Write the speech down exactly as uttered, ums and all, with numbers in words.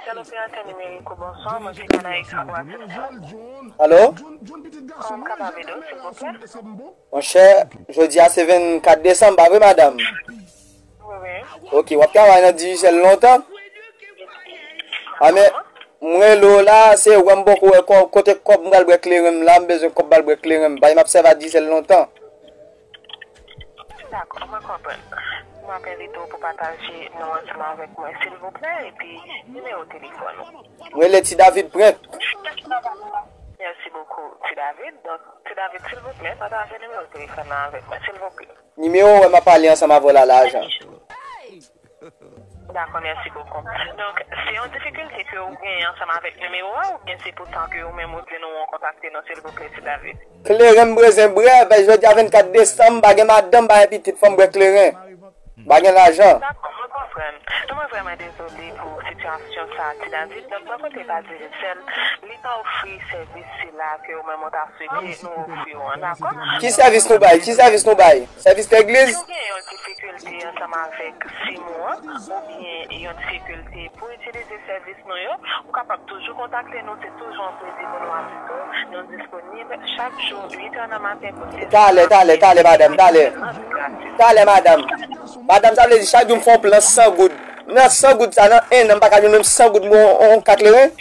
Sèl operatè nimerik ou, bonswa, mwen se Kanayik Fabra Silva. Alo? Kòman m kapab ede w, silvouplè? Monchè, jodi a se vennkat desanm, pa vre, madanm? Wi, wi. Ok, w ap travay nan Digicel lontan? A, men, mwen rele w la, se wè m poko wè kò-, kote kòb m pral bwè kleren m la, m bezwen kòb m pral bwè kleren m. Paske m ap sèvi ak Digicel lontan. Dakò, mwen konprann. M ap envite w pou pataje non ansanm avèk mwen, silvouplè, epi nimewo telefòn ou. Mwen rele Ti David Prank. Merci beaucoup, Ti David. Donk, Ti David, silvouplè, pataje nimewo telefòn nan avèk mwen, silvouplè. Nimewo wè m ap pale ansanm avè w la, lajan. Dakò, mèsi bokou. Donk, se yon difikilte ke ou genyen ansanm avèk nimewo a, oubyen se pou tan ke ou menm ou di nou w kontakte nou, silvouplè, Ti David? Kleren m bezwen bwè, paske jodi a vennkat desanm, m pa gen madanm, m pa gen pitit, fò m bwè kleren. M pa gen lajan. Dakò, mwen konprann. Non, mwen vrèman dezole pou sitiyasyon sa a, Ti David. Donk, bò kote pa Digicel, li pa ofri sèvis sila ke ou menm ou ta swete nou ofri w an, dakò? Ki sèvis nou bay? Ki sèvis nou bay? Sèvis legliz? Si w gen yon difikilte ansanm avèk sim ou an, oubyen yon difikilte pou itilize sèvis nou yo, ou kapab toujou kontakte nou. Se toujou yon plezi pou nou asiste w. Nou disponib chak jou, uit è nan maten pou sèvis. Talè, talè, talè, madanm, talè. Talè, madanm. Madanm, sa vle di chak jou m fè yon plan san goud. Nan san goud sa, nan en an, m pa ka jwenn menm san goud pou yon, yon kat kleren?